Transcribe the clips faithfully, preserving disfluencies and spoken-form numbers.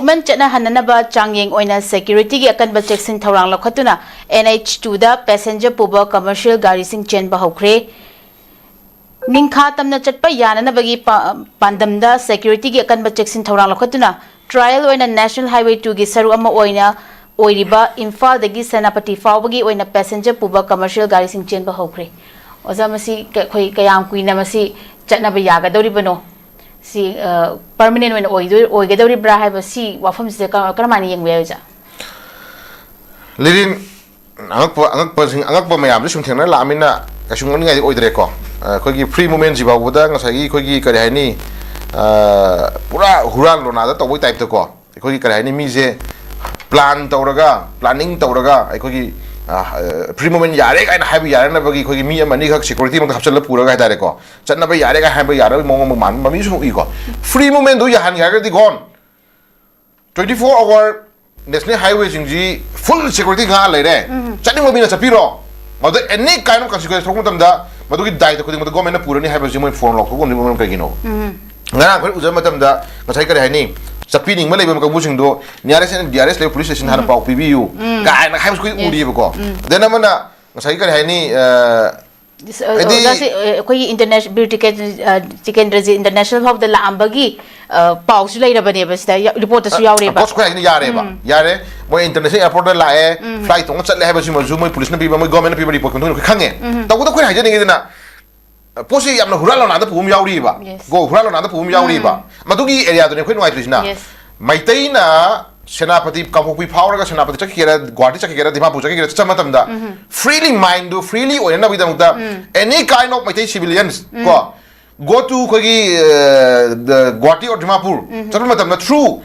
ꯃꯟ ꯆꯠꯅꯍꯟꯅꯅꯕ ꯆꯥꯡꯌꯦꯡ ꯑꯣꯏꯅ ꯁꯦꯀ꯭ꯌꯨꯔꯤꯇꯤꯒꯤ ꯑꯀꯟꯕ ꯆꯦꯛꯁꯤꯟ ꯊꯧꯔꯥꯡ ꯂꯧꯈꯠꯇꯨꯅ ꯑꯦꯟ ꯑꯩꯆ ꯇꯨꯗ ꯄꯦꯁꯦꯟꯖꯔ ꯄꯨꯕ ꯀꯃꯔꯁꯤꯌꯦꯜ ꯒꯥꯔꯤꯁꯤꯡ ꯆꯦꯟꯕ ꯍꯧꯈ꯭ꯔꯦ꯫ ꯅꯤꯡꯈꯥ ꯇꯝꯅ ꯆꯠꯄ ꯌꯥꯅꯅꯕꯒꯤ ꯄꯥ-, ꯄꯥꯟꯗꯝꯗ ꯁꯦꯀ꯭ꯌꯨꯔꯤꯇꯤꯒꯤ ꯑꯀꯟꯕ ꯆꯦꯛꯁꯤꯟ ꯊꯧꯔꯥꯡ ꯂꯧꯈꯠꯇꯨꯅ ꯇ꯭ꯔꯥꯏꯌꯦꯜ ꯑꯣꯏꯅ ꯅꯦꯁꯅꯦꯜ ꯍꯥꯏꯋꯦ ꯇꯨꯒꯤ ꯁꯔꯨꯛ ꯑꯃ ꯑꯣꯏꯅ ꯑꯣꯏꯔꯤꯕ ꯏꯝꯐꯥꯜꯗꯒꯤ ꯁꯦꯅꯥꯄꯇꯤ ꯐꯥꯎꯕꯒꯤ ꯑꯣꯏꯅ ꯄꯦꯁꯦꯟꯖꯔ ꯄꯨꯕ ꯀꯃꯔꯁꯤꯌꯦꯜ ꯒꯥꯔꯤꯁꯤꯡ ꯆꯦꯟꯕ ꯍꯧꯈ꯭ꯔꯦ꯫ ꯑꯣꯖꯥ, ꯃꯁꯤ ꯀ-, ꯑꯩꯈꯣꯏ ꯀꯌꯥꯝ ꯀꯨꯏꯅ ꯃꯁꯤ ꯆꯠꯅꯕ ꯌꯥꯒꯗꯧꯔꯤꯕꯅꯣ? ꯁꯤ, ꯑ, ꯄꯔꯃꯅꯦꯟ ꯑꯣꯏꯅ ꯑꯣꯏꯗꯣꯏ-, ꯑꯣꯏꯒꯗꯧꯔꯤꯕ꯭ꯔꯥ ꯍꯥꯏꯕ ꯁꯤ ꯋꯥꯐꯝꯁꯤꯗ ꯀ-, ꯀꯔꯝꯍꯥꯏꯅ ꯌꯦꯡꯕ ꯌꯥꯏ, ꯑꯣꯖꯥ? ꯂꯤꯔꯤꯟ, ꯑꯉꯛꯄ, ꯑꯉꯛꯄꯁꯤꯡ, ꯑꯉꯛꯄ ꯃꯌꯥꯝꯁꯨ ꯁꯨꯝ ꯊꯦꯡꯅꯔ ꯂꯥꯛꯑꯃꯤꯅ ꯀꯩꯁꯨ ꯉꯛꯅꯤꯡꯉꯥꯏꯗꯤ ꯑꯣꯏꯗ꯭ꯔꯦꯀꯣ꯫ ꯑ, ꯑꯩꯈꯣꯏꯒꯤ ꯐ꯭ꯔꯤ ꯃꯨꯚꯃꯦꯟꯁꯤ ꯐꯥꯎꯕꯗ ꯉꯁꯥꯏꯒꯤ ꯑꯩꯈꯣꯏꯒꯤ ꯀꯔꯤ ꯍꯥꯏꯅꯤ, ꯑ, ꯄꯨꯔꯥ ꯍꯨꯔꯥꯟ ꯂꯣꯅꯥꯗ ꯇꯧꯕꯩ ꯇꯥꯏꯞꯇꯀꯣ꯫ ꯑꯩꯈꯣꯏꯒꯤ ꯀꯔꯤ ꯍꯥꯏꯅꯤ, ꯃꯤꯁꯦ ꯄ꯭ꯂꯥꯟ ꯇꯧꯔꯒ, ꯄ꯭ꯂꯥꯅꯤꯡ ꯇꯧꯔꯒ ꯑꯩꯈꯣꯏꯒꯤ, ꯑ, ꯐ꯭ꯔꯤ ꯃꯨꯚꯃꯦꯟ ꯌꯥꯔꯦ ꯀꯥꯏꯅ ꯍꯥꯏꯕ ꯌꯥꯔꯅꯕꯒꯤ ꯑꯩꯈꯣꯏꯒꯤ ꯃꯤ ꯑꯃ ꯑꯅꯤꯈꯛ ꯁꯦꯀ꯭ꯌꯨꯔꯤꯇꯤ ꯑꯃꯗ ꯍꯥꯞꯆꯤꯜꯂ ꯄꯨꯔꯒ ꯍꯥꯏꯇꯥꯔꯦꯀꯣ, ꯆꯠꯅꯕ ꯌꯥꯔꯦ ꯀꯥꯏꯅ ꯍꯥꯏꯕ ꯌꯥꯔꯕꯒꯤ ꯃꯑꯣꯡ ꯑꯃ ꯃꯥꯟꯕ ꯃꯃꯤꯁꯨ ꯎꯏꯀꯣ꯫ ꯐ꯭ꯔꯤ ꯃꯨꯚꯃꯦꯟꯗꯨ ꯌꯥꯍꯟꯒꯦ ꯍꯥꯏꯔꯒꯗꯤ ꯒꯣꯟ twenty four hour national highwayꯁꯤꯡꯁꯤ full security ꯉꯥꯛ ꯂꯩꯔꯦ꯫ ꯎꯝ꯫ ꯆꯠꯅꯤꯡꯕ ꯃꯤꯅ ꯆꯠꯄꯤꯔꯣ꯫ ꯃꯗꯨ any kind of consequence ꯊꯣꯛꯄ ꯃꯇꯝꯗ ꯃꯗꯨꯒꯤ ꯗꯥꯏꯇ ꯈꯨꯗꯤꯡꯃꯛꯇ ꯒꯣꯔꯃꯦꯟꯅ ꯄꯨꯔꯅꯤ ꯍꯥꯏꯕꯁꯤ ꯃꯣꯏ ꯐꯣꯟ ꯂꯥꯎꯊꯣꯛꯄ ꯉꯝꯂꯤꯕ ꯃꯔꯝ ꯀꯩꯒꯤꯅꯣ? ꯎꯝ꯫ ꯉꯔꯥꯡ ꯑꯩꯈꯣꯏ ꯎꯖꯕ ꯃꯇꯝꯗ ꯉꯁꯥꯏ ꯀꯔꯤ ꯍꯥꯏꯅꯤ, ꯆꯠꯄꯤꯅꯤꯡꯕ ꯂꯩꯕ ꯀꯥꯡꯕꯨꯁꯤꯡꯗꯣ nearest and dearest ꯂꯩꯕ ꯄꯨꯂꯤꯁ ꯁ꯭ꯇꯦꯁꯟ ꯍꯥꯟꯅ ꯎꯝ꯫ ꯄꯥꯎ ꯄꯤꯕꯤꯌꯨ ꯎꯝ꯫ ꯀꯥꯏꯅ ꯍꯥꯏꯕꯁꯨ ꯑꯩꯈꯣꯏ Yes. ꯎꯔꯤꯕꯀꯣ꯫ ꯎꯝ꯫ Then ꯑꯃꯅ ꯉꯁꯥꯏ ꯀꯔꯤ ꯍꯥꯏꯅꯤ, ꯑ, ꯑ, ꯍꯥꯏꯗꯤ ꯑꯣꯖꯥꯁꯦ, ꯑ, ꯑꯩꯈꯣꯏꯒꯤ ꯏꯟꯇꯔꯅꯦꯁ-, ꯕꯤꯔ ꯇꯤꯀꯦꯟ-, ꯑ, ꯇꯤꯀꯦꯟꯗ꯭ꯔꯖꯤꯠ ꯏꯟꯇꯔꯅꯦꯁꯅꯦꯜ ꯐꯥꯎꯕꯗ ꯂꯥꯛꯑꯝꯕꯒꯤ, ꯑ, ꯄꯥꯎꯁꯨ ꯂꯩꯔꯕꯅꯦꯕ, ꯁꯤꯗ ꯌꯥ-, ꯔꯤꯄꯣꯔꯠꯇꯁꯨ ꯌꯥꯎꯔꯦꯕ꯫ Of course, ꯑꯩꯈꯣꯏ ꯍꯥꯏꯁꯤꯅ ꯌꯥꯔꯦꯕ꯫ ꯎꯝ꯫ ꯌꯥꯔꯦ, ꯃꯣꯏ ꯏꯟꯇꯔꯅꯦꯁꯅꯦꯜ ꯑꯦꯌꯔꯄꯣꯔꯠꯇ ꯂꯥꯛꯑꯦ, ꯎꯝ꯫ ꯐ꯭ꯂꯥꯏꯠ ꯇꯣꯡꯉ ꯆꯠꯂꯦ ꯍꯥꯏꯕꯁꯤꯃꯁꯨ ꯃꯣꯏ ꯄꯨꯂꯤꯁꯅ ꯄꯤꯕ, ꯃꯣꯏ ꯒꯣꯔꯃꯦꯟꯅ ꯄꯤꯕ ꯔꯤꯄꯣꯔꯠꯀꯤ ꯃꯇꯨꯡ ꯏꯟꯅ ꯑꯩꯈꯣꯏ ꯈꯪꯉꯦ꯫ ꯎꯝ꯫ ꯇꯧꯕꯇꯕꯨ ꯑꯩꯈꯣꯏꯅ ꯍꯥꯏꯖꯅꯤꯡꯉꯤꯗꯅ, ꯄꯣꯠꯁꯤ ꯌꯥꯝꯅ ꯍꯨꯔꯥꯟ ꯂꯣꯟꯅꯥꯗ ꯄꯨꯕ ꯑꯃ ꯌꯥꯎꯔꯤꯕ꯫ Yes. ꯀꯣ, ꯍꯨꯔꯥꯟ ꯂꯣꯟꯅꯥꯗ ꯄꯨꯕ ꯑꯃ ꯌꯥꯎꯔꯤꯕ꯫ ꯎꯝ꯫ ꯃꯗꯨꯒꯤ ꯑꯦꯔꯤꯌꯥꯗꯨꯅꯦ ꯑꯩꯈꯣꯏ ꯅꯨꯡꯉꯥꯏꯇ꯭ꯔꯤꯁꯤꯅ꯫ Yes. ꯃꯩꯇꯩꯅ ꯁꯦꯅꯥꯄꯇꯤ, ꯀꯥꯡꯄꯣꯛꯄꯤ ꯐꯥꯎꯔꯒ ꯁꯦꯅꯥꯄꯇꯤ ꯆꯠꯈꯤꯒꯦꯔꯥ, ꯒꯨꯋꯥꯍꯥꯇꯤ ꯆꯠꯈꯤꯒꯦꯔꯥ, ꯗꯤꯃꯥꯄꯨꯔ ꯆꯠꯈꯤꯒꯦꯔꯥ, ꯆꯠꯄ ꯃꯇꯝꯗ ꯎꯝ꯫ Freely mindꯗꯨ freely ꯑꯣꯏꯅꯅꯕꯒꯤꯗꯃꯛꯇ um. Any kind of Meitei civilians ꯎꯝ꯫ ꯀꯣ, go to ꯑꯩꯈꯣꯏꯒꯤ, ꯑ, the Guwahati or Dimapur ꯎꯝ꯫ ꯆꯠꯄ ꯃꯇꯝꯗ through,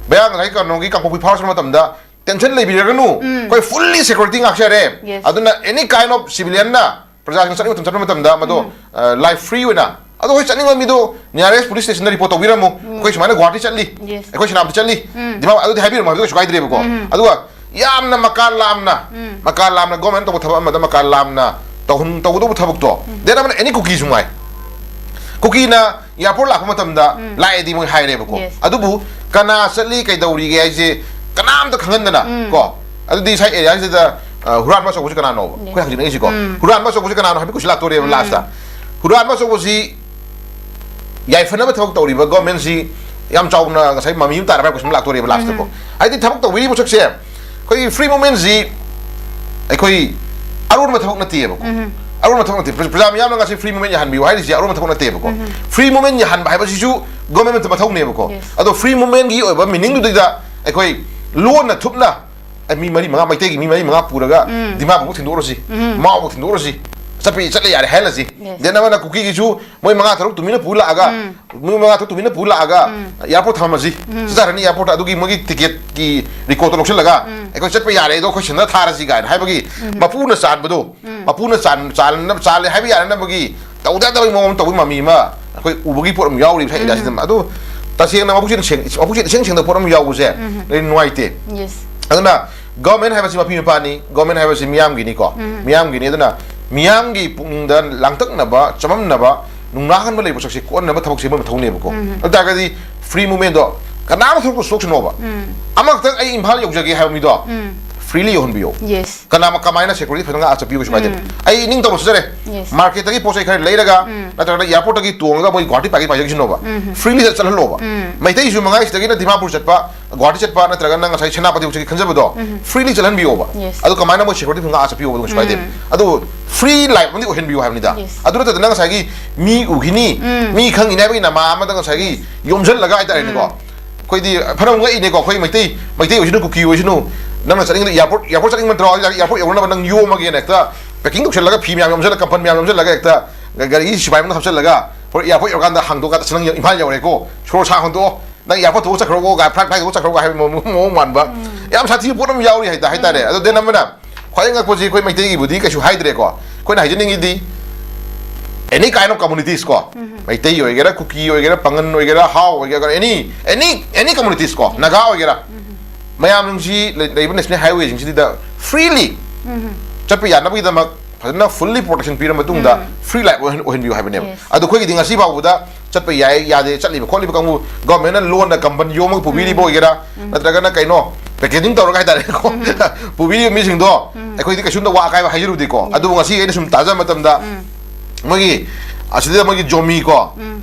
ꯚꯌꯥ, ꯉꯁꯥꯏ ꯀꯩꯅꯣꯒꯤ ꯀꯥꯡꯄꯣꯛꯄꯤ ꯐꯥꯎꯔ ꯆꯠꯄ ꯃꯇꯝꯗ tension ꯂꯩꯕꯤꯔꯒꯅꯨ꯫ ꯎꯝ꯫ ꯑꯩꯈꯣꯏ fully security ꯉꯥꯛꯆꯔꯦ꯫ Yes. ꯑꯗꯨꯅ any kind of civilianꯅ ꯄ꯭ꯔꯖꯥꯁꯤꯡ ꯆꯠꯅꯤꯡꯕ ꯃꯇꯝ ꯆꯠꯄ ꯃꯇꯝꯗ ꯃꯗꯣ, ꯎꯝ꯫ ꯑ, life free ꯑꯣꯏꯅ꯫ ꯑꯗꯣ ꯑꯩꯈꯣꯏ ꯆꯠꯅꯤꯡꯕ ꯃꯤꯗꯣ nearest police stationꯗ report ꯇꯧꯕꯤꯔꯝꯃꯨ꯫ ꯎꯝ꯫ ꯑꯩꯈꯣꯏ ꯁꯨꯃꯥꯏꯅ ꯒꯨꯋꯥꯍꯥꯇꯤ ꯆꯠꯂꯤ, Yes. ꯑꯩꯈꯣꯏ ꯁꯦꯅꯥꯄꯇꯤ ꯆꯠꯂꯤ, ꯎꯝ꯫ ꯗꯤꯃꯥ-, ꯑꯗꯨꯗꯤ ꯍꯥꯏꯕꯤꯔꯝꯃꯣ, ꯍꯥꯏꯕꯗꯤ ꯀꯩꯁꯨ ꯀꯥꯏꯗ꯭ꯔꯦꯕꯀꯣ꯫ ꯎꯝ꯫ ꯑꯗꯨꯒ ꯌꯥꯝꯅ ꯃꯀꯥ ꯂꯥꯝꯅ, ꯎꯝ꯫ ꯃꯀꯥ ꯂꯥꯝꯅ ꯒꯣꯔꯃꯦꯟ ꯇꯧꯕ ꯊꯕꯛ ꯑꯃꯗ ꯃꯀꯥ ꯂꯥꯝꯅ ꯇꯧꯍꯟ-, ꯇꯧꯒꯗꯧꯕ ꯊꯕꯛꯇꯣ, ꯎꯝ꯫ Then ꯑꯃꯅ any ꯀꯨꯀꯤꯁꯨ ꯉꯥꯏ꯫ ꯀꯨꯀꯤꯅ ꯑꯦꯌꯥꯔꯄꯣꯔꯠ ꯂꯥꯛꯄ ꯃꯇꯝꯗ ꯂꯥꯛꯑꯦꯗꯤ ꯃꯣꯏ ꯍꯥꯏꯔꯦꯕꯀꯣ꯫ Yes. ꯑꯗꯨꯕꯨ ꯀꯅꯥ ꯆꯠꯂꯤ, ꯀꯩꯗꯧꯔꯤꯒꯦ ꯍꯥꯏꯁꯦ ꯀꯅꯥꯝꯇ ꯈꯪꯍꯟꯗꯅ ꯀꯣ꯫ ꯑꯗꯨꯗꯤ ꯁꯥꯏ ꯑꯦꯔꯤꯌꯥꯁꯤꯗ, ꯑ, ꯍꯨꯔꯥꯟꯕ ꯑꯆꯧꯕꯁꯤ ꯀꯅꯥꯅꯣꯕ? ꯑꯩꯈꯣꯏ ꯍꯪꯖꯅꯤꯡꯉꯤꯁꯤꯀꯣ꯫ ꯍꯨꯔꯥꯟꯕ ꯑꯆꯧꯕꯁꯤ ꯀꯅꯥꯅꯣ ꯍꯥꯏꯕ ꯀꯣꯏꯁꯟ ꯂꯥꯛꯇꯣꯔꯦꯕ ꯂꯥꯁꯇ꯫ ꯍꯨꯔꯥꯟꯕ ꯑꯆꯧꯕꯁꯤ ꯌꯥꯏꯐꯅꯕ ꯊꯕꯛ ꯇꯧꯔꯤꯕ ꯒꯣꯔꯃꯦꯟꯁꯤ ꯌꯥꯝ ꯆꯥꯎꯅ ꯉꯁꯥꯏ ꯃꯃꯤ ꯑꯃ ꯇꯥꯔꯕ ꯍꯥꯏꯕ ꯀꯣꯏꯁꯟ ꯂꯥꯛꯇꯣꯔꯦꯕ ꯂꯥꯁꯇꯀꯣ꯫ ꯍꯥꯏꯗꯤ ꯊꯕꯛ ꯇꯧꯕꯤꯔꯤꯕ ꯄꯣꯠꯁꯛꯁꯦ ꯑꯩꯈꯣꯏꯒꯤ ꯐ꯭ꯔꯤ ꯃꯨꯚꯃꯦꯟꯁꯤ ꯑꯩꯈꯣꯏ ꯑꯔꯣꯟꯕ ꯊꯕꯛ ꯅꯠꯇꯦꯕꯀꯣ꯫ ꯑꯔꯣꯟꯕ ꯊꯕꯛ ꯅꯠꯇꯦ꯫ ꯄ꯭ꯔ-, ꯄ꯭ꯔꯖꯥ ꯃꯤꯌꯥꯝꯅ ꯉꯁꯤ ꯐ꯭ꯔꯤ ꯃꯨꯚꯃꯦꯟ ꯌꯥꯍꯟꯕꯤꯌꯨ ꯍꯥꯏꯔꯤꯁꯦ ꯑꯔꯣꯟꯕ ꯊꯕꯛ ꯅꯠꯇꯦꯕꯀꯣ꯫ ꯐ꯭ꯔꯤ ꯃꯨꯚꯃꯦꯟ ꯌꯥꯍꯟꯕ ꯍꯥꯏꯕꯁꯤꯁꯨ ꯒꯣꯔꯃꯦꯟ ꯃꯊꯧꯅꯦꯕꯀꯣ꯫ Yes. ꯑꯗꯣ ꯐ꯭ꯔꯤ ꯃꯨꯚꯃꯦꯟꯒꯤ ꯑꯣꯏꯕ ꯃꯤꯅꯤꯡꯗꯨꯗ ꯑꯩꯈꯣꯏ ꯂꯣꯟꯅ ꯊꯨꯞꯅ ꯑꯦ, ꯃꯤ ꯃꯔꯤ ꯃꯉꯥ, ꯃꯩꯇꯩꯒꯤ ꯃꯤ ꯃꯔꯤ ꯃꯉꯥ ꯄꯨꯔꯒ ꯗꯤꯃꯥꯄꯨꯔ ꯊꯤꯟꯗꯣꯛꯎꯔꯁꯤ, ꯃꯥꯎꯕ ꯊꯤꯟꯗꯣꯛꯎꯔꯁꯤ, ꯆꯠꯄꯤ ꯆꯠꯂꯦ ꯌꯥꯔꯦ ꯍꯥꯏꯍꯜꯂꯁꯤ꯫ Yes. Then ꯑꯃꯅ ꯀꯨꯀꯤꯒꯤꯁꯨ ꯃꯣꯏ ꯃꯉꯥ ꯇꯔꯨꯛ ꯇꯨꯃꯤꯟꯅ ꯄꯨ ꯂꯥꯛꯑꯒ, ꯃꯣꯏ ꯃꯉꯥ ꯇꯔꯨꯛ ꯇꯨꯃꯤꯟꯅ ꯄꯨ ꯂꯥꯛꯑꯒ ꯑꯦꯌꯥꯔꯄꯣꯔꯠ ꯊꯝꯃꯁꯤ, ꯆꯠꯆꯔꯅꯤ ꯑꯦꯌꯥꯔꯄꯣꯔꯠ꯫ ꯑꯗꯨꯒꯤ ꯃꯣꯏꯒꯤ ꯇꯤꯀꯦꯠꯀꯤ ꯔꯦꯀꯣꯔꯠꯇꯣ ꯂꯧꯁꯤꯜꯂꯒ ꯑꯩꯈꯣꯏ ꯆꯠꯄ ꯌꯥꯔꯦ, ꯑꯗꯣ ꯑꯩꯈꯣꯏ ꯁꯦꯟꯗ ꯊꯥꯔꯁꯤ ꯀꯥꯏꯅ ꯍꯥꯏꯕꯒꯤ ꯃꯄꯨꯅ ꯆꯥꯟꯕꯗꯣ, ꯃꯄꯨꯅ ꯆꯥꯟ-, ꯆꯥꯟꯅ-, ꯆꯥꯜꯂꯦ ꯍꯥꯏꯕ ꯌꯥꯅꯅꯕꯒꯤ ꯇꯧꯗ ꯌꯥꯗꯕꯒꯤ ꯃꯑꯣꯡ ꯇꯧꯕꯒꯤ ꯃꯃꯤ ꯑꯃ ꯑꯩꯈꯣꯏ ꯎꯕꯒꯤ ꯄꯣꯠ ꯑꯃ ꯌꯥꯎꯔꯤꯕ ꯁꯛꯏꯗ ꯁꯤꯗ꯫ ꯑꯗꯨ ꯇꯁꯦꯡꯅ ꯃꯕꯨꯛꯆꯦꯜ ꯁꯦꯡ-, ꯃꯕꯨꯛꯆꯦꯜ ꯏꯁꯦꯡ ꯁꯦꯡꯗꯕ ꯄꯣꯠ ꯑꯃ ꯌꯥꯎꯕꯁꯦ ꯂꯩ ꯅꯨꯡꯉꯥꯏꯇꯦ꯫ Yes. ꯑꯗꯨꯅ ꯒꯣꯔꯃꯦꯟ ꯍꯥꯏꯕꯁꯤ ꯃꯄꯤ ꯃꯄꯥꯅꯤ, ꯒꯣꯔꯃꯦꯟ ꯍꯥꯏꯕꯁꯤ ꯃꯤꯌꯥꯝꯒꯤꯅꯤꯀꯣ꯫ ꯃꯤꯌꯥꯝꯒꯤꯅꯤ꯫ ꯑꯗꯨꯅ ꯃꯤꯌꯥꯝꯒꯤ ꯄꯨꯛꯅꯤꯡꯗ ꯂꯥꯡꯇꯛꯅꯕ, ꯆꯃꯝꯅꯕ, ꯅꯨꯡꯅꯥꯡꯍꯟꯕ ꯂꯩꯕ ꯁꯛꯁꯤ ꯀꯣꯟꯅꯕ ꯊꯕꯛꯁꯦ ꯃꯣꯏ ꯃꯊꯧꯅꯦꯕꯀꯣ꯫ ꯑꯗꯨ ꯇꯥꯔꯒꯗꯤ ꯐ꯭ꯔꯤ ꯃꯨꯚꯃꯦꯟꯗꯣ ꯀꯅꯥꯝꯇ ꯊꯣꯛꯄ ꯁꯣꯛꯁꯅꯣꯕ꯫ ꯑꯃꯈꯛꯇꯪ ꯑꯩ ꯏꯝꯐꯥꯜ ꯌꯧꯖꯒꯦ ꯍꯥꯏꯕ ꯃꯤꯗꯣ ꯐ꯭ꯔꯤꯂꯤ ꯌꯧꯍꯟꯕꯤꯌꯣ꯫ Yes. ꯀꯅꯥ ꯀꯃꯥꯏꯅ ꯁꯦꯀ꯭ꯌꯨꯔꯤꯇꯤ ꯐꯖꯅ ꯉꯥꯛꯑ ꯆꯠꯄꯤꯌꯨ ꯀꯩꯁꯨ ꯀꯥꯏꯗꯦ꯫ ꯑꯩ ꯏꯅꯤꯡ ꯇꯧꯔ ꯆꯠꯆꯔꯦ꯫ Yes. ꯃꯥꯔꯀꯦꯠꯇꯒꯤ ꯄꯣꯠ ꯆꯩ ꯈꯔ ꯂꯩꯔꯒ ꯅꯠꯇ꯭ꯔꯒꯅ ꯑꯦꯌꯥꯔꯄꯣꯔꯠꯇꯒꯤ ꯇꯣꯡꯉꯒ ꯃꯣꯏ ꯒꯨꯋꯥꯍꯥꯇꯤ ꯄꯥꯏꯒꯤ ꯄꯥꯏꯖꯈꯤꯁꯅꯣꯕ꯫ ꯐ꯭ꯔꯤꯂꯤ ꯆꯠꯍꯜꯂꯣꯕ꯫ ꯃꯩꯇꯩꯁꯨ ꯃꯉꯥꯏ ꯁꯤꯗꯒꯤꯅ ꯗꯤꯃꯥꯄꯨꯔ ꯆꯠꯄ, ꯒꯨꯋꯥꯍꯥꯇꯤ ꯆꯠꯄ ꯅꯠꯇ꯭ꯔꯒ ꯅꯪ ꯉꯁꯥꯏ ꯁꯦꯅꯥꯄꯇꯤ ꯆꯠꯀꯦ ꯈꯟꯖꯕꯗꯣ ꯐ꯭ꯔꯤꯂꯤ ꯆꯠꯍꯟꯕꯤꯌꯣꯕ꯫ Yes. ꯑꯗꯨ ꯀꯃꯥꯏꯅ ꯃꯣꯏ ꯁꯦꯀ꯭ꯌꯨꯔꯤꯇꯤ ꯉꯥꯛꯑ ꯆꯠꯄꯤꯌꯣꯕ ꯑꯗꯨ ꯀꯩꯁꯨ ꯀꯥꯏꯗꯦ꯫ ꯑꯗꯨ ꯐ꯭ꯔꯤ ꯂꯥꯏꯐ ꯑꯃꯗꯤ ꯑꯣꯏꯍꯟꯕꯤꯌꯨ ꯍꯥꯏꯕꯅꯤꯗ꯫ Yes. ꯑꯗꯨ ꯅꯠꯇꯗꯅ ꯉꯁꯥꯏꯒꯤ ꯃꯤ ꯎꯈꯤꯅꯤ, ꯃꯤ ꯈꯪꯉꯤꯅꯤ ꯍꯥꯏꯕꯒꯤ ꯅꯃꯥ ꯑꯃꯗ ꯉꯁꯥꯏꯒꯤ ꯌꯣꯝꯁꯤꯜꯂꯒ ꯍꯥꯏꯇꯥꯔꯦꯅꯦꯀꯣ꯫ ꯑꯩꯈꯣꯏꯗꯤ ꯐꯅ ꯉꯛꯏꯅꯦꯀꯣ, ꯑꯩꯈꯣꯏ ꯃꯩꯇꯩ, ꯃꯩꯇꯩ ꯑꯣꯏꯁꯅꯨ, ꯀꯨꯀꯤ ꯑꯣꯏꯁꯅꯨ, ꯅꯪꯅ ꯆꯠꯅꯤꯡꯉꯤꯗꯣ ꯑꯦꯌꯥꯔꯄꯣꯔꯠ, ꯑꯦꯌꯥꯔꯄꯣꯔꯠ ꯆꯠꯅꯤꯡꯕ ꯅꯠꯇ꯭ꯔꯣ? ꯑꯦꯌꯥꯔꯄꯣꯔꯠ ꯌꯧꯅꯕ ꯅꯪ ꯌꯣꯝꯃꯒꯦꯅ ꯍꯦꯛꯇ ꯄꯦꯀꯤꯡ ꯇꯧꯁꯜꯂꯒ, ꯐꯤ ꯃꯌꯥꯝ ꯌꯣꯝꯁꯜꯂꯒ, ꯀꯝꯐꯟ ꯃꯌꯥꯝ ꯌꯣꯝꯁꯜꯂꯒ ꯍꯦꯛꯇ ꯒꯥꯔꯤꯒꯤ ꯁꯤꯐꯥꯏ ꯑꯃꯗ ꯍꯥꯞꯆꯜꯂꯒ ꯍꯣꯔꯦꯟ ꯑꯦꯌꯥꯔꯄꯣꯔꯠ ꯌꯧꯔꯀꯥꯟꯗ ꯍꯥꯡꯗꯣꯛꯑꯒ "ꯑꯁ, ꯅꯪ ꯏꯝꯐꯥꯜ ꯌꯧꯔꯦꯀꯣ, ꯁꯣꯔ ꯁꯥ ꯍꯣꯟꯗꯣꯛꯑꯣ, ꯅꯪ ꯑꯦꯌꯥꯔꯄꯣꯔꯠ ꯊꯣꯛꯑ ꯆꯠꯈ꯭ꯔꯣꯀꯣ" ꯀꯥꯏ, ꯐ꯭ꯂꯥꯏꯠ ꯐ꯭ꯂꯥꯏꯠ ꯊꯣꯛꯑ ꯆꯠꯈ꯭ꯔꯣꯀꯣ ꯍꯥꯏꯕ ꯃꯑꯣꯡ, ꯃꯑꯣꯡ ꯃꯥꯟꯕ ꯌꯥꯝ ꯁꯥꯊꯤꯕ ꯄꯣꯠ ꯑꯃ ꯌꯥꯎꯔꯤ ꯍꯥꯏꯇꯥ-, ꯍꯥꯏꯇꯥꯔꯦ꯫ ꯑꯗꯣ ꯗꯦꯟ ꯑꯃꯅ ꯈ꯭ꯋꯥꯏꯗꯒꯤ ꯉꯛꯄꯁꯤ ꯑꯩꯈꯣꯏ ꯃꯩꯇꯩꯒꯤꯕꯨꯗꯤ ꯀꯩꯁꯨ ꯍꯥꯏꯗ꯭ꯔꯦꯀꯣ꯫ ꯑꯩꯈꯣꯏꯅ ꯍꯥꯏꯖꯅꯤꯡꯉꯤꯗꯤ any kind of communities ꯀꯣ, ꯃꯩꯇꯩ ꯑꯣꯏꯒꯦꯔꯥ, ꯀꯨꯀꯤ ꯑꯣꯏꯒꯦꯔꯥ, ꯄꯥꯉꯟ ꯑꯣꯏꯒꯦꯔꯥ, ꯍꯥꯎ ꯑꯣꯏꯒꯦꯔꯥ, any, any, any communities ꯀꯣ, ꯅꯥꯒꯥ ꯑꯣꯏꯒꯦꯔꯥ, ꯃꯌꯥꯝꯁꯤ ꯂꯩ-, ꯂꯩꯕ ꯅꯦꯁꯅꯦꯜ ꯍꯥꯏꯋꯦꯁꯤꯡꯁꯤꯗ ꯐ꯭ꯔꯤꯂꯤ ꯆꯠꯄ ꯌꯥꯅꯕꯒꯤꯗꯃꯛ ꯐꯖꯅ fully protection ꯄꯤꯔ ꯃꯇꯨꯡꯗ free life ꯑꯣꯏꯍꯟ- ꯑꯣꯏꯍꯟꯕꯤꯌꯨ ꯍꯥꯏꯕꯅꯦꯕ꯫ Yes. ꯑꯗꯣ ꯑꯩꯈꯣꯏꯒꯤꯗꯤ ꯉꯁꯤ ꯐꯥꯎꯕꯗ ꯆꯠꯄ ꯌꯥꯏ ꯌꯥꯗꯦ ꯆꯠꯂꯤꯕ ꯈꯣꯠꯂꯤꯕ ꯀꯥꯡꯕꯨ, government ꯅ loan ꯅ ꯀꯝꯄꯅꯤ ꯌꯣꯝꯃꯒ ꯄꯨꯕꯤꯔꯤꯕ ꯑꯣꯏꯒꯦꯔꯥ, ꯅꯠꯇ꯭ꯔꯒꯅ ꯀꯩꯅꯣ, packaging ꯇꯧꯔꯒ ꯍꯥꯏꯇꯥꯔꯦꯀꯣ, ꯄꯨꯕꯤꯔꯤꯕ ꯃꯤꯁꯤꯡꯗꯣ ꯑꯩꯈꯣꯏꯗꯤ ꯀꯩꯁꯨꯝꯇ ꯋꯥ ꯑꯀꯥꯏꯕ ꯍꯥꯏꯖꯔꯨꯗꯦꯀꯣ꯫ ꯑꯗꯨꯕꯨ ꯉꯁꯤ ꯑꯩꯅ ꯁꯨꯝ ꯇꯥꯖꯕ ꯃꯇꯝꯗ ꯃꯣꯏꯒꯤ ꯑꯁꯤꯗ ꯃꯣꯏꯒꯤ Zomi ꯀꯣ,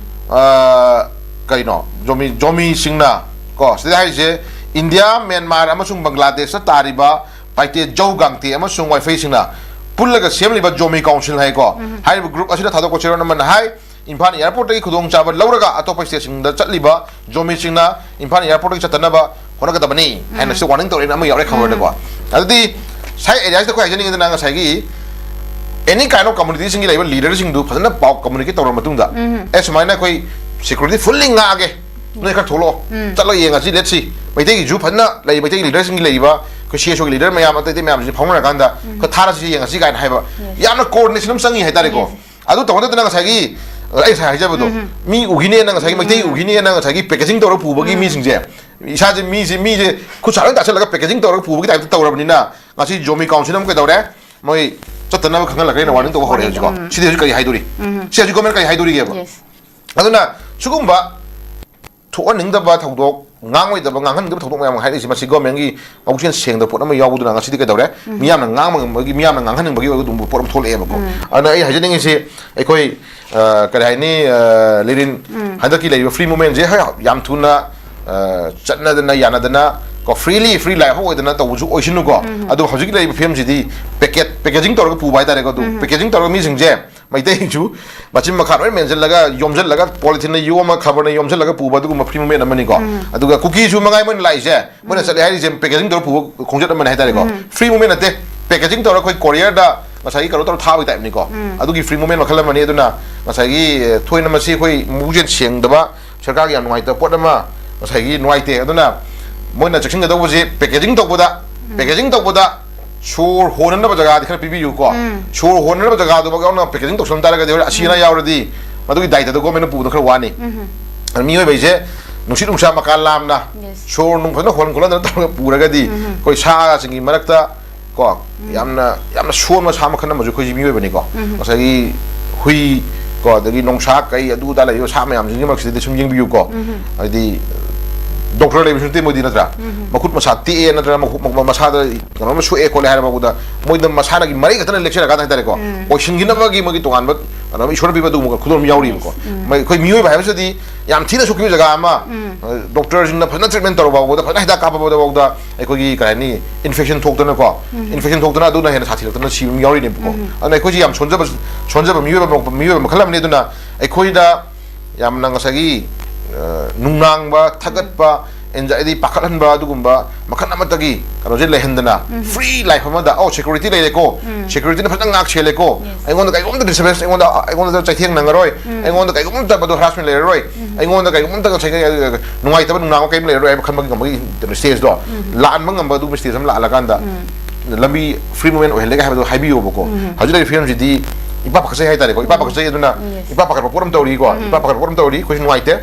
ꯑ, ꯀꯩꯅꯣ, Zomi, Zomi ꯁꯤꯡꯅ ꯀꯣ, ꯁꯤꯗ ꯍꯥꯏꯔꯤꯁꯦ ꯏꯟꯗꯤꯌꯥ, ꯃ꯭ꯌꯥꯟꯃꯥꯔ ꯑꯃꯁꯨꯡ ꯕꯪꯒ꯭ꯂꯥꯗꯦꯁꯇ ꯇꯥꯔꯤꯕ ꯄꯥꯏꯇꯦ, ꯖꯧ, ꯒꯥꯡꯇꯦ ꯑꯃꯁꯨꯡ ꯋꯥꯏꯐꯩꯁꯤꯡꯅ ꯄꯨꯜꯂꯒ ꯁꯦꯝꯂꯤꯕ Zomi Council ꯍꯥꯏꯀꯣ꯫ ꯍꯥꯏꯔꯤꯕ group ꯑꯁꯤꯗ ꯊꯥꯗꯣꯛꯄ ꯆꯦꯔꯣꯜ ꯑꯃꯅ ꯍꯥꯏ, ꯏꯝꯐꯥꯜ airport ꯇꯒꯤ ꯈꯨꯗꯣꯡꯆꯥꯕ ꯂꯧꯔꯒ ꯑꯇꯣꯞꯄ state ꯁꯤꯡꯗ ꯆꯠꯂꯤꯕ Zomi ꯁꯤꯡꯅ ꯏꯝꯐꯥꯜ airport ꯇꯒꯤ ꯆꯠꯇꯅꯕ ꯍꯣꯠꯅꯒꯗꯕꯅꯤ ꯍꯥꯏꯅ ꯁꯤ warning ꯇꯧꯔꯛꯏꯅ ꯑꯃ ꯌꯥꯎꯔꯦ ꯈꯕꯔꯗꯀꯣ꯫ ꯑꯗꯨꯗꯤ ꯁꯥꯏ area ꯁꯤꯗ ꯑꯩꯈꯣꯏ ꯍꯥꯏꯖꯅꯤꯡꯉꯤꯗꯅ ꯉꯁꯥꯏꯒꯤ any kind of community ꯁꯤꯡꯒꯤ ꯂꯩꯔꯤꯕ leader ꯁꯤꯡꯗꯨ ꯐꯖꯅ ꯄꯥꯎ communicate ꯇꯧꯔꯕ ꯃꯇꯨꯡꯗ, ꯑꯦ, ꯁꯨꯃꯥꯏꯅ ꯑꯩꯈꯣꯏ security fully ꯉꯥꯛꯑꯒꯦ, ꯅꯣꯏ ꯈꯔ ꯊꯣꯛꯂꯛꯑꯣ, ꯆꯠꯂꯒ ꯌꯦꯡꯉꯁꯤ, let's see꯫ ꯃꯩꯇꯩꯒꯤꯁꯨ ꯐꯖꯅ ꯂꯩ, ꯃꯩꯇꯩꯒꯤ leader ꯁꯤꯡꯒꯤ ꯂꯩꯔꯤꯕ ꯑꯩꯈꯣꯏ C S O ꯒꯤ leader ꯃꯌꯥꯝ, ꯑꯇꯩ ꯑꯇꯩ ꯃꯌꯥꯝꯁꯤ ꯐꯥꯎꯅꯔꯀꯥꯟꯗ ꯈꯔ ꯊꯥꯔꯁꯤ ꯌꯦꯡꯉꯁꯤ ꯀꯥꯏꯅ ꯍꯥꯏꯕ ꯌꯥꯝꯅ coordination ꯑꯃ ꯆꯪꯉꯤ ꯍꯥꯏꯇꯥꯔꯦꯀꯣ꯫ ꯑꯗꯨ ꯇꯧꯕ ꯅꯠꯇꯅ ꯉꯁꯥꯏꯒꯤ ꯑꯩ ꯉꯁꯥꯏ ꯍꯥꯏꯖꯕꯗꯣ, ꯃꯤ ꯎꯈꯤꯅꯦꯅ, ꯉꯁꯥꯏꯒꯤ ꯃꯩꯇꯩ ꯎꯈꯤꯅꯦꯅ ꯉꯁꯥꯏꯒꯤ packaging ꯇꯧꯔꯒ ꯄꯨꯕꯒꯤ ꯃꯤꯁꯤꯡꯁꯦ, ꯏꯁꯥꯁꯦ ꯃꯤꯁꯦ, ꯃꯤꯁꯦ ꯈꯨꯠ ꯁꯥ ꯂꯣꯏ ꯇꯥꯁꯜꯂꯒ packaging ꯇꯧꯔꯒ ꯄꯨꯕꯒꯤ type ꯇ ꯇꯧꯔꯕꯅꯤꯅ ꯉꯁꯤ Zomi Council ꯑꯃ ꯀꯩꯗꯧꯔꯦ, ꯃꯣꯏ ꯆꯠꯇꯅꯕ ꯈꯪꯍꯜꯂꯛꯈ꯭ꯔꯦꯅ warning ꯇꯧꯕ ꯍꯧꯔꯛꯑꯦ ꯍꯧꯖꯤꯛꯀꯣ꯫ ꯎꯝ꯫ ꯁꯤꯗꯤ ꯍꯧꯖꯤꯛ ꯀꯔꯤ ꯍꯥꯏꯗꯣꯔꯤ? ꯁꯤ ꯍꯧꯖꯤꯛ government ꯀꯔꯤ ꯍꯥꯏꯗꯣꯔꯤꯒꯦꯕ? Yes. ꯑꯗꯨꯅ ꯁꯤꯒꯨꯝꯕ ꯊꯣꯛꯍꯟꯅꯤꯡꯗꯕ ꯊꯧꯗꯣꯛ, ꯉꯥꯡꯉꯣꯏꯗꯕ, ꯉꯥꯡꯍꯟꯅꯤꯡꯗꯕ ꯊꯧꯗꯣꯛ ꯃꯌꯥꯝ ꯍꯥꯏꯔꯛꯏꯁꯦ, ꯃꯁꯤ government ꯀꯤ ꯃꯕꯨꯛꯆꯦꯜ ꯁꯦꯡꯗꯕ ꯄꯣꯠ ꯑꯃ ꯌꯥꯎꯕꯗꯨꯅ ꯉꯁꯤꯗꯤ ꯀꯩꯗꯧꯔꯦ? ꯃꯤꯌꯥꯝꯅ ꯉꯥꯡꯕ ꯉꯝꯕꯒꯤ, ꯃꯤꯌꯥꯝꯅ ꯉꯥꯡꯍꯟꯅꯤꯡꯕꯒꯤ ꯑꯣꯏꯕ ꯑꯗꯨꯒꯨꯝꯕ ꯄꯣꯠ ꯑꯃ ꯊꯣꯛꯂꯛꯑꯦꯕꯀꯣ꯫ ꯑꯗꯨꯅ ꯑꯩ ꯍꯥꯏꯖꯅꯤꯡꯉꯤꯁꯤ, ꯑꯩꯈꯣꯏ, ꯑ, ꯀꯔꯤ ꯍꯥꯏꯅꯤ, ꯑ, ꯂꯤꯔꯤꯟ, ꯍꯟꯗꯛꯀꯤ ꯂꯩꯔꯤꯕ free movement ꯁꯦ, ꯍꯣꯏ, ꯌꯥꯝ ꯊꯨꯅ, ꯑ, ꯆꯠꯅꯗꯅ ꯌꯥꯅꯗꯅ ꯀꯣ, freely, free life ꯑꯃ ꯑꯣꯏꯗꯅ ꯇꯧꯕꯁꯨ ꯑꯣꯏꯁꯅꯨꯀꯣ꯫ ꯑꯗꯣ ꯍꯧꯖꯤꯛ ꯂꯩꯔꯤꯕ ꯐꯤꯕꯝꯁꯤꯗꯤ packet, packaging ꯇꯧꯔꯒ ꯄꯨꯕ ꯍꯥꯏꯇꯥꯔꯦꯀꯣ꯫ ꯑꯗꯨ packaging ꯇꯧꯔꯒ ꯃꯤꯁꯤꯡꯁꯦ ꯃꯩꯇꯩꯁꯨ ꯃꯆꯤꯟ ꯃꯈꯥ ꯂꯣꯏ ꯃꯦꯟꯁꯤꯜꯂꯒ, ꯌꯣꯝꯁꯤꯜꯂꯒ, polythene ꯅ ꯌꯣꯝꯃ, ꯈꯕꯔꯅ ꯌꯣꯝꯁꯤꯜꯂꯒ ꯄꯨꯕ ꯑꯗꯨꯒꯨꯝꯕ free movement ꯑꯃꯅꯤꯀꯣ꯫ ꯑꯗꯨꯒ ꯀꯨꯀꯤꯁꯨ ꯃꯉꯥꯏ ꯃꯣꯏꯅ ꯂꯥꯛꯏꯁꯦ, ꯃꯣꯏꯅ ꯆꯠꯂꯦ ꯍꯥꯏꯔꯤꯁꯦ packaging ꯇꯧꯔ ꯄꯨꯕ ꯈꯣꯡꯆꯠ ꯑꯃꯅꯤ ꯍꯥꯏꯇꯥꯔꯦꯀꯣ꯫ Free movement ꯅꯠꯇꯦ, packaging ꯇꯧꯔ ꯑꯩꯈꯣꯏ courier ꯗ ꯉꯁꯥꯏꯒꯤ ꯀꯩꯅꯣ ꯇꯧꯔ ꯊꯥꯕꯒꯤ type ꯅꯤꯀꯣ꯫ ꯑꯗꯨꯒꯤ free movement ꯃꯈꯜ ꯑꯃꯅꯤ꯫ ꯑꯗꯨꯅ ꯉꯁꯥꯏꯒꯤ, ꯑ, ꯊꯣꯏꯅ ꯃꯁꯤ ꯑꯩꯈꯣꯏ ꯃꯕꯨꯛꯆꯦꯜ ꯁꯦꯡꯗꯕ, ꯁꯔꯀꯥꯔꯒꯤ ꯌꯥꯝ ꯅꯨꯡꯉꯥꯏꯇꯕ ꯄꯣꯠ ꯑꯃ ꯉꯁꯥꯏꯒꯤ ꯅꯨꯡꯉꯥꯏꯇꯦ꯫ ꯑꯗꯨꯅ ꯃꯣꯏꯅ ꯆꯦꯛꯁꯤꯟꯒꯗꯧꯕꯁꯦ packaging ꯇꯧꯕꯗ, packaging ꯇꯧꯕꯗ ꯁꯣꯔ ꯍꯣꯟꯅꯅꯕ ꯖꯒꯥꯗꯤ ꯈꯔ ꯄꯤꯕꯤꯌꯨꯀꯣ꯫ ꯁꯣꯔ ꯍꯣꯟꯅꯅꯕ ꯖꯒꯥꯗꯨꯃꯛ ꯌꯥꯎꯅ packaging ꯇꯧꯁꯟ ꯇꯥꯔꯒꯗꯤ ꯍꯣꯔꯦꯟ ꯑꯁꯤ ꯑꯅꯥ ꯌꯥꯎꯔꯗꯤ ꯃꯗꯨꯒꯤ ꯗꯥꯏꯇꯗꯣ government ꯅ ꯄꯨꯕꯗꯣ ꯈꯔ ꯋꯥꯅꯤ꯫ ꯑꯗꯨ ꯃꯤꯑꯣꯏꯕ ꯍꯥꯏꯁꯦ ꯅꯨꯡꯁꯤꯠ ꯅꯨꯡꯁꯥ ꯃꯀꯥ ꯂꯥꯝꯅ, Yes. ꯁꯣꯔ ꯅꯨꯡ ꯐꯖꯅ ꯍꯣꯟ ꯈꯣꯠꯍꯟꯗꯅ ꯇꯧꯔꯒ ꯄꯨꯔꯒꯗꯤ ꯑꯩꯈꯣꯏ ꯁꯥꯁꯤꯡꯒꯤ ꯃꯔꯛꯇ ꯀꯣ, ꯌꯥꯝꯅ, ꯌꯥꯝꯅ ꯁꯣꯟꯕ ꯁꯥ ꯃꯈꯜ ꯑꯃꯁꯨ ꯑꯩꯈꯣꯏꯁꯤ ꯃꯤꯑꯣꯏꯕꯅꯤꯀꯣ꯫ ꯉꯁꯥꯏꯒꯤ ꯍꯨꯏ ꯀꯣ, ꯑꯗꯒꯤ ꯅꯣꯡꯁꯥ ꯀꯩ ꯑꯗꯨ ꯑꯗꯥ ꯂꯩꯔꯤꯕ ꯁꯥ ꯃꯌꯥꯝꯁꯤꯡꯒꯤ ꯃꯔꯛꯁꯤꯗꯗꯤ ꯁꯨꯝ ꯌꯦꯡꯕꯤꯌꯨꯀꯣ꯫ ꯍꯥꯏꯗꯤ ꯗꯣꯛꯇꯔ ꯂꯩꯕꯁꯨ ꯅꯠꯇꯦ ꯃꯣꯏꯗꯤ, ꯅꯠꯇ꯭ꯔꯥ? ꯃꯈꯨꯠ ꯃꯁꯥ ꯇꯦꯛꯑꯦ ꯅꯠꯇ꯭ꯔꯒ ꯃꯈꯨꯠ, ꯃ-, ꯃꯁꯥꯗ ꯀꯩꯅꯣꯝ ꯁꯣꯛꯑꯦ ꯈꯣꯠꯂꯦ ꯍꯥꯏꯔ ꯃꯕꯨꯗ ꯃꯣꯏꯗ ꯃꯁꯥꯅꯒꯤ ꯃꯔꯩ ꯈꯛꯇꯅ ꯂꯦꯛꯆꯔꯀꯥꯟꯗ ꯍꯥꯏꯇꯥꯔꯦꯀꯣ, ꯑꯣꯏꯁꯤꯟꯈꯤꯅꯕꯒꯤ ꯃꯣꯏꯒꯤ ꯇꯣꯉꯥꯟꯕ ꯀꯩꯅꯣꯝ ꯏꯁꯣꯔꯅ ꯄꯤꯕ ꯑꯗꯨꯒꯨꯝꯕ ꯈꯨꯗꯣꯜ ꯑꯃ ꯌꯥꯎꯔꯤꯕꯀꯣ꯫ ꯃꯩ-, ꯑꯩꯈꯣꯏ ꯃꯤꯑꯣꯏꯕ ꯍꯥꯏꯕꯁꯤꯗꯤ ꯌꯥꯝ ꯊꯤꯅ ꯁꯣꯛꯈꯤꯕ ꯖꯒꯥ ꯑꯃ, ꯑ, ꯗꯣꯛꯇꯔꯁꯤꯡꯅ ꯐꯖꯅ ꯇ꯭ꯔꯤꯠꯃꯦꯟ ꯇꯧꯔꯕ ꯐꯥꯎꯕꯗ, ꯐꯖꯅ ꯍꯤꯗꯥꯛ ꯀꯥꯞꯄꯕꯗ ꯐꯥꯎꯗ ꯑꯩꯈꯣꯏꯒꯤ ꯀꯩ ꯍꯥꯏꯅꯤ, ꯏꯟꯐꯦꯛꯁꯟ ꯊꯣꯛꯇꯅꯀꯣ, ꯏꯟꯐꯦꯛꯁꯟ ꯊꯣꯛꯇꯅ ꯑꯗꯨꯅ ꯍꯦꯟꯅ ꯁꯥꯊꯤꯔꯛꯇꯅ ꯁꯤꯕ ꯑꯃ ꯌꯥꯎꯔꯤꯅꯦꯕꯀꯣ꯫ ꯑꯗꯨꯅ ꯑꯩꯈꯣꯏꯁꯤ ꯌꯥꯝ ꯁꯣꯟꯖꯕ, ꯁꯣꯟꯖꯕ ꯃꯤꯑꯣꯏꯕ ꯑꯃ, ꯃꯤꯑꯣꯏꯕ ꯃꯈꯜ ꯑꯃꯅꯤ꯫ ꯑꯗꯨꯅ ꯑꯩꯈꯣꯏꯗ ꯌꯥꯝꯅ ꯉꯁꯥꯏꯒꯤ, ꯑ, ꯅꯨꯡꯅꯥꯡꯕ, ꯊꯥꯒꯠꯄ, ꯑꯦꯟꯖꯥꯏꯇꯤ, ꯄꯥꯈꯠꯍꯟꯕ ꯑꯗꯨꯒꯨꯝꯕ ꯃꯈꯜ ꯑꯃꯠꯇꯒꯤ ꯀꯩꯅꯣꯁꯦ ꯂꯩꯍꯟꯗꯅ, ꯐ꯭ꯔꯤ ꯂꯥꯏꯐ ꯑꯃꯗ, ꯑꯧ, ꯁꯦꯀ꯭ꯌꯨꯔꯤꯇꯤ ꯂꯩꯔꯦꯀꯣ, ꯁꯦꯀ꯭ꯌꯨꯔꯤꯇꯤꯅ ꯐꯖꯅ ꯉꯥꯛ ꯁꯦꯜꯂꯦꯀꯣ, ꯑꯩꯉꯣꯟꯗ ꯀꯩꯒꯨꯝꯇ ꯗꯤꯁꯇꯔꯕꯦꯟꯁ, ꯑꯩꯉꯣꯟꯗ, ꯑꯩꯉꯣꯟꯗ ꯆꯩꯊꯦꯡ ꯅꯪꯉꯔꯣꯏ, ꯑꯩꯉꯣꯟꯗ ꯀꯩꯒꯨꯝꯇ ꯃꯗꯨ ꯍꯔꯥꯁꯃꯦꯟ ꯂꯩꯔꯔꯣꯏ, ꯑꯩꯉꯣꯟꯗ ꯀꯩꯒꯨꯝꯇ ꯉꯁꯥꯏꯒꯤ ꯅꯨꯡꯉꯥꯏꯇꯕ ꯅꯨꯡꯅꯥꯡꯕ ꯀꯩꯝ ꯂꯩꯔꯔꯣꯏ ꯍꯥꯏꯕ ꯈꯟꯕ ꯉꯝꯕꯒꯤ ꯁ꯭ꯇꯦꯖꯇꯣ, ꯂꯥꯛꯍꯟꯕ ꯉꯝꯕ ꯑꯗꯨꯒꯨꯝꯕ ꯁ꯭ꯇꯦꯖ ꯑꯃ ꯂꯥꯛꯍꯜꯂꯀꯥꯟꯗ, ꯂꯝꯕꯤ ꯐ꯭ꯔꯤ ꯃꯨꯚꯃꯦꯟ ꯑꯣꯏꯍꯜꯂꯦꯒ ꯍꯥꯏꯕꯗꯣ ꯍꯥꯏꯕꯤꯌꯣꯕꯀꯣ꯫ ꯍꯧꯖꯤꯛ ꯂꯩꯔꯤꯕ ꯐꯤꯕꯝꯁꯤꯗꯤ ꯏꯄꯥ ꯄꯥꯈꯠꯆꯩ ꯍꯥꯏꯇꯥꯔꯦꯀꯣ, ꯏꯄꯥ ꯄꯥꯈꯠꯆꯩ꯫ ꯑꯗꯨꯅ ꯏꯄꯥ ꯄꯥꯈꯠꯄ ꯄꯣꯠ ꯑꯃ ꯇꯧꯔꯤꯀꯣ, ꯏꯄꯥ ꯄꯥꯈꯠꯄ ꯄꯣꯠ ꯑꯃ ꯇꯧꯔꯤ, ꯑꯩꯈꯣꯏꯁꯨ ꯅꯨꯡꯉꯥꯏꯇꯦ꯫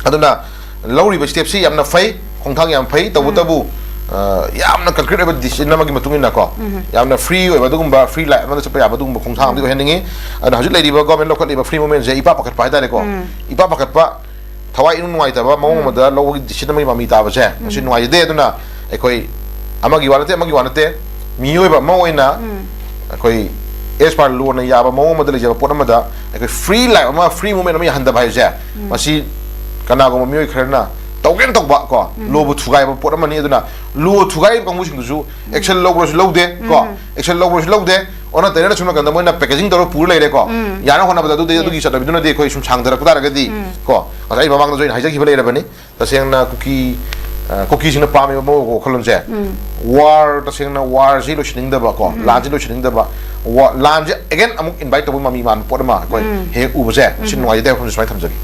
ꯑꯗꯨꯅ ꯂꯧꯔꯤꯕ ꯁ꯭ꯇꯦꯞꯁꯤ ꯌꯥꯝꯅ ꯐꯩ, ꯈꯣꯡꯊꯥꯡ ꯌꯥꯝ ꯐꯩ꯫ ꯇꯧꯕꯇꯕꯨ, ꯑ, ꯌꯥꯝꯅ ꯀꯟꯀ꯭ꯔꯤꯠ ꯑꯣꯏꯕ ꯗꯤꯁꯤꯖꯟ ꯑꯃꯒꯤ ꯃꯇꯨꯡ ꯏꯟꯅꯀꯣ, ꯌꯥꯝꯅ ꯐ꯭ꯔꯤ ꯑꯣꯏꯕ ꯑꯗꯨꯒꯨꯝꯕ, ꯐ꯭ꯔꯤ ꯂꯥꯏꯐ ꯑꯃꯗ ꯆꯠꯄ ꯌꯥꯕ ꯑꯗꯨꯒꯨꯝꯕ ꯈꯣꯡꯊꯥꯡ ꯑꯃꯗꯤ ꯑꯣꯏꯍꯟꯅꯤꯡꯉꯤ꯫ ꯑꯗꯨꯅ ꯍꯧꯖꯤꯛ ꯂꯩꯔꯤꯕ ꯒꯣꯔꯃꯦꯟ ꯂꯧꯈꯠꯂꯤꯕ ꯐ꯭ꯔꯤ ꯃꯨꯚꯃꯦꯟꯁꯦ ꯏꯄꯥ ꯄꯥꯈꯠꯄ ꯍꯥꯏꯇꯥꯔꯦꯀꯣ, ꯏꯄꯥ ꯄꯥꯈꯠꯄ, ꯊꯋꯥꯏ ꯏꯅꯨꯡ ꯅꯨꯡꯉꯥꯏꯇꯕ ꯃꯑꯣꯡ ꯑꯃꯗ ꯂꯧꯕꯒꯤ ꯗꯤꯁꯤꯖꯟ ꯑꯃꯒꯤ ꯃꯃꯤ ꯇꯥꯕꯁꯦ ꯃꯁꯤ ꯅꯨꯡꯉꯥꯏꯖꯗꯦ꯫ ꯑꯗꯨꯅ ꯑꯩꯈꯣꯏ ꯑꯃꯒꯤ ꯋꯥ ꯅꯠꯇꯦ, ꯑꯃꯒꯤ ꯋꯥ ꯅꯠꯇꯦ, ꯃꯤꯑꯣꯏꯕ ꯑꯃ ꯑꯣꯏꯅ ꯑꯩꯈꯣꯏ ꯑꯦꯁ ꯄꯥꯔ ꯂꯣꯅ ꯌꯥꯕ ꯃꯑꯣꯡ ꯑꯃꯗ ꯂꯩꯖꯕ ꯄꯣꯠ ꯑꯃꯗ ꯑꯩꯈꯣꯏ ꯐ꯭ꯔꯤ ꯂꯥꯏꯐ ꯑꯃ, ꯐ꯭ꯔꯤ ꯃꯨꯚꯃꯦꯟ ꯑꯃ ꯌꯥꯍꯟꯗꯕ ꯍꯥꯏꯕꯁꯦ, ꯃꯁꯤ ꯀꯅꯥꯒꯨꯝꯕ ꯃꯤꯑꯣꯏ ꯈꯔꯅ ꯇꯧꯒꯦꯅ ꯇꯧꯕ ꯀꯣ, ꯂꯣꯕꯨ ꯊꯨꯒꯥꯏꯕ ꯄꯣꯠ ꯑꯃꯅꯤ꯫ ꯑꯗꯨꯅ ꯂꯣ ꯊꯨꯒꯥꯏꯔꯤꯕ ꯀꯥꯡꯕꯨꯁꯤꯡꯗꯨꯁꯨ ꯑꯦꯛꯁꯟ ꯂꯧꯕ꯭ꯔꯁꯨ ꯂꯧꯗꯦ ꯀꯣ, ꯑꯦꯛꯁꯟ ꯂꯧꯕ꯭ꯔꯁꯨ ꯂꯧꯗꯦ, ꯑꯣꯟꯅ ꯇꯩꯅꯅ ꯁꯨꯝ ꯅꯥꯀꯟꯗ ꯃꯣꯏꯅ ꯄꯦꯀꯦꯖꯤꯡ ꯇꯧꯔ ꯄꯨꯔ ꯂꯩꯔꯦꯀꯣ꯫ ꯌꯥꯅ ꯍꯣꯠꯅꯕꯗ ꯑꯗꯨꯗꯤ, ꯑꯗꯨꯒꯤ ꯆꯠꯅꯕꯤꯗꯨꯅꯗꯤ ꯑꯩꯈꯣꯏ ꯁꯨꯝ ꯁꯥꯡꯊꯔꯛꯄ ꯇꯥꯔꯒꯗꯤ ꯀꯣ, ꯉꯁꯥꯏ ꯑꯩ ꯃꯃꯥꯡꯗꯁꯨ ꯑꯩꯅ ꯍꯥꯏꯖꯈꯤꯕ ꯂꯩꯔꯕꯅꯤ꯫ ꯇꯁꯦꯡꯅ ꯀꯨꯀꯤ, ꯑ, ꯀꯨꯀꯤꯁꯤꯡꯅ ꯄꯥꯝꯃꯤꯕ ꯃꯑꯣꯡ ꯋꯥꯈꯜꯂꯣꯟꯁꯦ, ꯋꯥꯔ, ꯇꯁꯦꯡꯅ ꯋꯥꯔꯁꯤ ꯂꯣꯏꯁꯤꯟꯅꯤꯡꯗꯕ ꯀꯣ, ꯂꯥꯟꯁꯤ ꯂꯣꯏꯁꯤꯟꯅꯤꯡꯗꯕ, ꯋꯥ-, ꯂꯥꯟꯁꯦ ꯑꯦꯒꯦꯟ ꯑꯃꯨꯛ ꯏꯟꯚꯥꯏꯠ ꯇꯧꯕ ꯃꯃꯤ ꯃꯥꯟꯕ ꯄꯣꯠ ꯑꯃ ꯑꯩꯈꯣꯏ ꯍꯦꯛ ꯎꯕꯁꯦ, ꯃꯁꯤ ꯅꯨꯡꯉꯥꯏꯖꯗꯦ ꯍꯥꯏꯕ ꯋꯥꯐꯝꯁꯦ ꯁꯨꯃꯥꯏꯅ ꯊꯝꯖꯒꯦ꯫